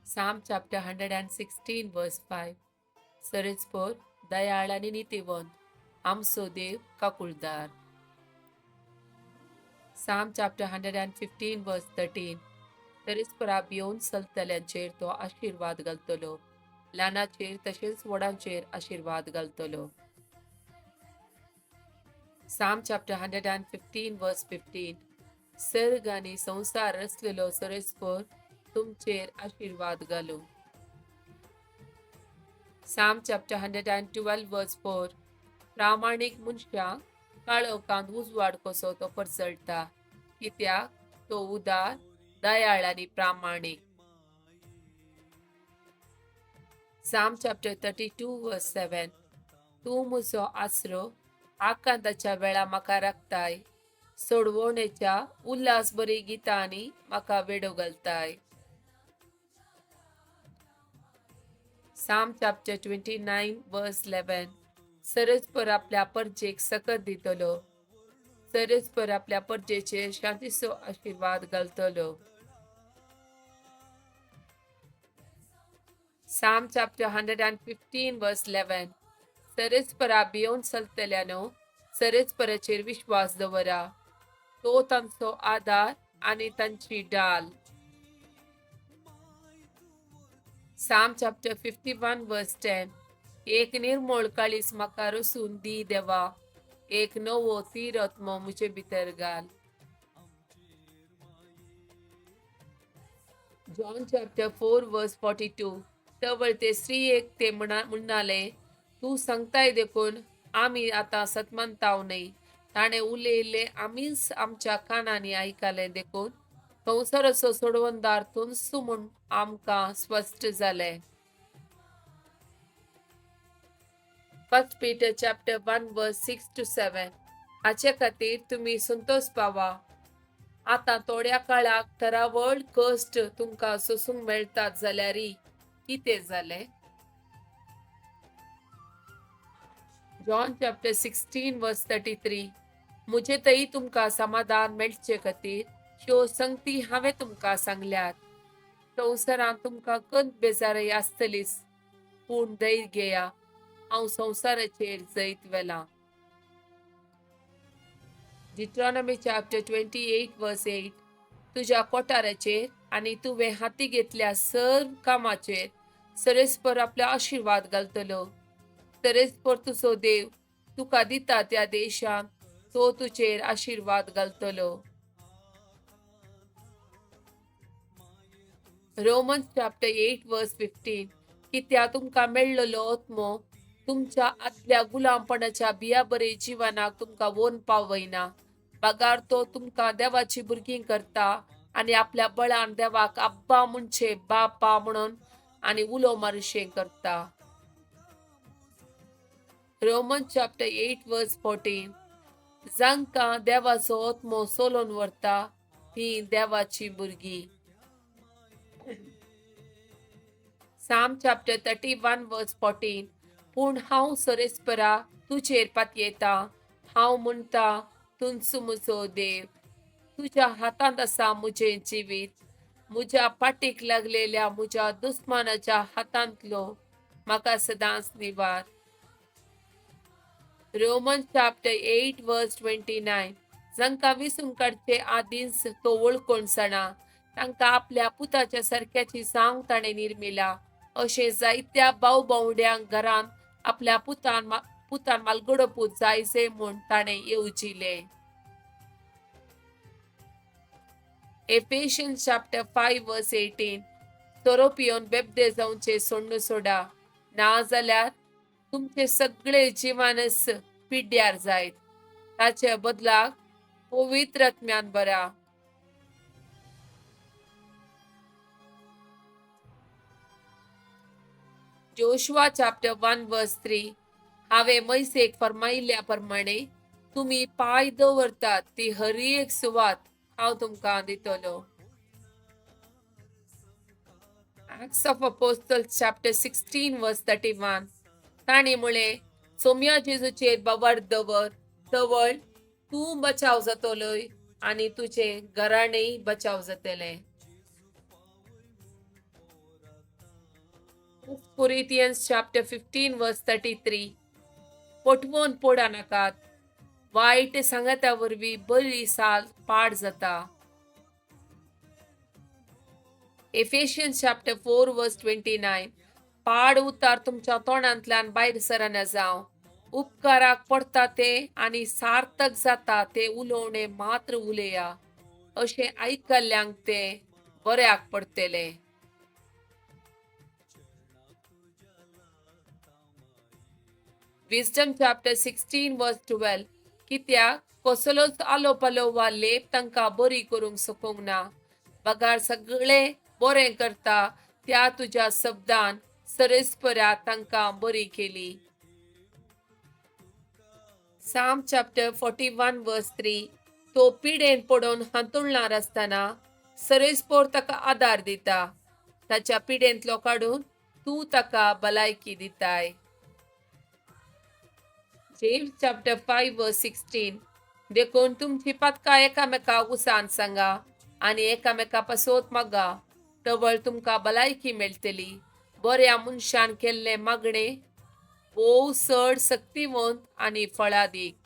Psalm chapter 116 verse 5. सरस्पर दयाळ आनी नितीवंत, आमचो देव काकुळदार. Psalm chapter 115 verse 13. सरस्परा भियोवन चलतल्यांचेर तो आशिर्वाद घालतलो, ल्हानाचेर तशेंच व्हडांचेर आशिर्वाद घालतलो. Psalm chapter 115 verse 15. सर्ग आनी संवसार रचलेलो सरस्पर तुमचेर आशिर्वाद घालूं. Psalm chapter 112 verse 4. प्रामाणीक मनशांक काळोखांत उजवाड कसो तो परजळटा, कित्याक तो उदार, दयाळ आनी प्रामाणीक. Psalm chapter 32 verse 7. तूं म्हजो आसरो, आकांताच्या वेळा म्हाका राखताय, सोडवणेच्या उल्हास बरी गितांनी म्हाका वेडो घालताय. Psalm chapter 29 verse 11. सरस्पर आपल्या परजेक सकत दितलो, सरस्पर आपल्या परजेचेर शांतीचो आशिर्वाद घालतलो. Psalm chapter 115 verse 11. सरस्परा भियोवन चलतल्यानो सरस्पराचेर विश्वास दवरा, तो तांचो आदार आनी तांची डाल. Psalm chapter 51 verse 10. एक निर्मळ काळीज म्हाका रसून दी देवा, एक नवो तीर आत्मो म्हजे भितर घाल. John chapter 4 verse 42. तवळ ते स्त्रियेक ते म्हणाले, तूं सांगताय देखून आमी आतां सतमंताव न्हय, ताणें उलयिल्लें आमीच आमच्या कानांनी आयकलें देखून संवसाराचो सोडवणदार तूंच म्हूण आमकां स्पश्ट जालें. 1 Peter chapter 1 verse 6 to 7. हाचे खातीर तुमी संतोष पावा. आतां थोड्या काळाक थरावळ कश्ट तुमकां सोसूंक मेळटात जाल्यारय कितें जालें? John chapter 16 verse 33. म्हजे थंय तुमकां समाधान मेळचे खातीर ह्यो संगती हांवें तुमकां सांगल्यात. संवसारांत तुमकां कंत बेजारय आसतलीच, पूण धैर्य घेया, हांव संवसाराचेर जैत व्हेलां. Deuteronomy chapter 28 verse 8. तुज्या कोठाराचेर आनी तुवें हाती घेतल्या सर्व कामाचेर सरस्पर आपलो आशिर्वाद घालतलो. सरस्पर तुजो देव तुका दिता त्या देशांत तो तुजेर आशिर्वाद घालतलो. Romans chapter 8 verse 15. कित्याक तुमकां मेळ्ळलो आत्मो तुमच्या आदल्या गुलामपणाच्या बियाबरे जिवनाक तुमकां वोन पावयना, बगार तो तुमकां देवाची भुरगीं करता आनी आपल्या बळान देवाक अब्बा म्हणचे बापा म्हणून आनी उलो मारुशें करता. Romans chapter 8 verse 14. जांकां देवाचो आत्मो सोलोवन व्हरता ती देवाची भुरगीं. Psalm chapter 31 verse 14. पूण हांव सरस्परा तुजेर पातयेता, हांव म्हणटा तूंच म्हजो देव, तुज्या हातांत आसा म्हजें जिवीत, म्हज्या पाटीक लागलेल्या म्हज्या दुस्मानाच्या हातांतलो म्हाका सदांच निवार. Romans chapter 8 verse 29. जांकां विसूंक काडचे आदींच तो वळखून जाणा, तांकां आपल्या पुताच्या सारक्याची जावंक ताणें निर्मिला, अशें जायत्या भाव भावंड्यांक घरांत आपल्या पुतान मालगडो पूत जायचे म्हूण ताणें येवजिलें. Ephesians chapter 5 verse 18. सोरो पिवन बेबदे जावचे सोडणू सोडा, ना जाल्यार तुमचे सगळे जिवानस पिड्ड्यार जायत, ताचे बदलाक पवित्र आत्म्यान बरा. Joshua chapter 1 verse 3. हांवें मैसेक फरमायिल्ल्या प्रमाणे तुमी पांय दवरतात ती हर एक सुवात हांव तुमकां दितलो. Acts of Apostles chapter 16 verse 31. तांणी म्हळें, सोम्या जेजूचेर बावर दवर, तवळ तूं बचाव जातलोय आनी तुजें घराणेंय बचाव जातलें. Corinthians chapter 15 verse 33, पटवून पोडा नाकात, वायट सांगाता वरवीं बरी साल पाड जाता. Ephesians chapter 4 verse 29, पाड उतार तुमच्या तोंडांतल्यान भायर सरना जावं, उपकाराक पडटा तें आनी सार्थक जाता तें उलोवणें मात्र उलया, अशें आयकल्ल्यांक तें बऱ्याक पडटलें. Wisdom chapter 16 verse 12, कित्याक कसलोच आलो पालो वा लेप तांकां बरी करूंक शकूंक ना, बगार सगळें बरें करता त्या तुज्या शब्दान सरेस्परा तांकां बरी केली. Psalm chapter 41 verse 3, तो पिडेन पडून हांतुळणार आसतना सरेस्पोर ताका आदार दिता, ताच्या पिडेंतलो काडून तूं ताका भलायकी दिताय. James chapter 5 verse 16, देखून तुमची पातकां एकामेका उसान सांगा आनी एकामेका पासत मागा, तवळ तुमकां भलायकी मेळटली. बऱ्या मनशान केल्लें मागणें भोव चड सक्तिवंत आनी फळादीक.